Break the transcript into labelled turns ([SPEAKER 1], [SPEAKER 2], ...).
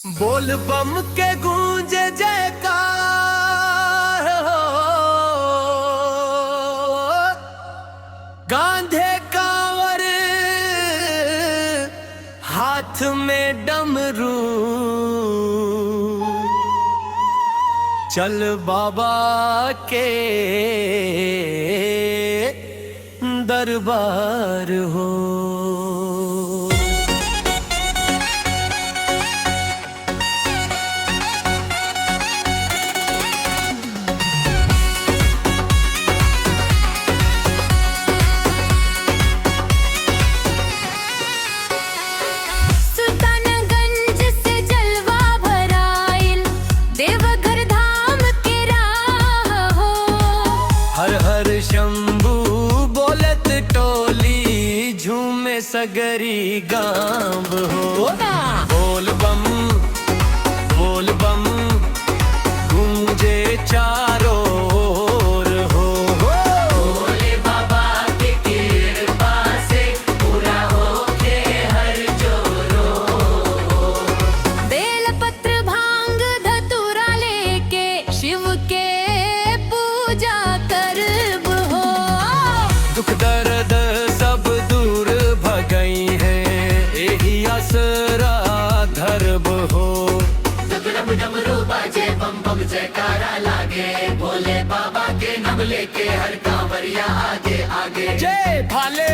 [SPEAKER 1] बोल बम के गूंजे जयकार हो, गांधे कांवर हाथ में डमरू, चल बाबा के दरबार हो।
[SPEAKER 2] सुल्तानगंज से जलवा भराइल देवघर धाम के राह हो।
[SPEAKER 1] हर हर शंभू बोलत टोली, झूमे सगरी गाँव हो। बोल बम बोल बम गूंजे चारों ओर हो।
[SPEAKER 3] भोले बाबा के कृपा से पूरा होके हर जोरो।
[SPEAKER 2] बेलपत्र भांग धतूरा लेके शिव के पूजा करब हो।
[SPEAKER 1] दुख दर्द सब दूर भगई है, एही आसरा धरब हो।
[SPEAKER 3] डम डमरू बाजे बम बम जयकारा लागे, भोले बाबा के नाम लेके हर कांवरिया आगे आगे।
[SPEAKER 1] जय भाले।